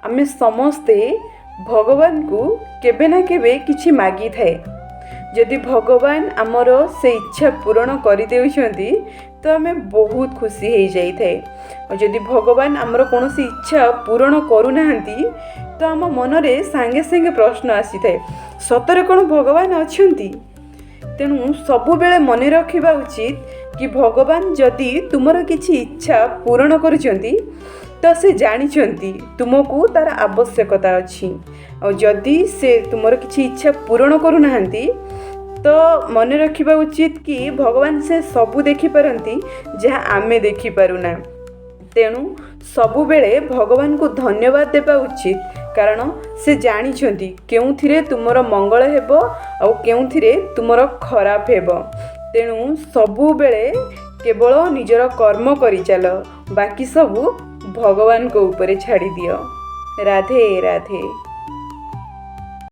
ଆମେ ସମସ୍ତେ ଭଗବାନଙ୍କୁ କେବେ ନା କେବେ କିଛି ମାଗିଥାଏ। ଯଦି ଭଗବାନ ଆମର ସେ ଇଚ୍ଛା ପୂରଣ କରିଦେଉଛନ୍ତି, ତ ଆମେ ବହୁତ ଖୁସି ହେଇଯାଇଥାଏ। ଆଉ ଯଦି ଭଗବାନ ଆମର କୌଣସି ଇଚ୍ଛା ପୂରଣ କରୁନାହାନ୍ତି, ତ ଆମ ମନରେ ସାଙ୍ଗେ ସାଙ୍ଗେ ପ୍ରଶ୍ନ ଆସିଥାଏ, ସତରେ କ'ଣ ଭଗବାନ ଅଛନ୍ତି? ତେଣୁ ସବୁବେଳେ ମନେ ରଖିବା ଉଚିତ କି ଭଗବାନ ଯଦି ତୁମର କିଛି ଇଚ୍ଛା ପୂରଣ କରୁଛନ୍ତି, ତ ସେ ଜାଣିଛନ୍ତି ତୁମକୁ ତା'ର ଆବଶ୍ୟକତା ଅଛି। ଆଉ ଯଦି ସେ ତୁମର କିଛି ଇଚ୍ଛା ପୂରଣ କରୁନାହାନ୍ତି, ତ ମନେ ରଖିବା ଉଚିତ କି ଭଗବାନ ସେ ସବୁ ଦେଖିପାରନ୍ତି, ଯାହା ଆମେ ଦେଖିପାରୁନା। ତେଣୁ ସବୁବେଳେ ଭଗବାନଙ୍କୁ ଧନ୍ୟବାଦ ଦେବା ଉଚିତ, କାରଣ ସେ ଜାଣିଛନ୍ତି କେଉଁଥିରେ ତୁମର ମଙ୍ଗଳ ହେବ ଆଉ କେଉଁଥିରେ ତୁମର ଖରାପ ହେବ। ତେଣୁ ସବୁବେଳେ କେବଳ ନିଜର କର୍ମ କରିଚାଲ, ବାକି ସବୁ ଭଗବାନଙ୍କ ଉପରେ ଛାଡ଼ିଦିଅ। ରାଧେ ରାଧେ।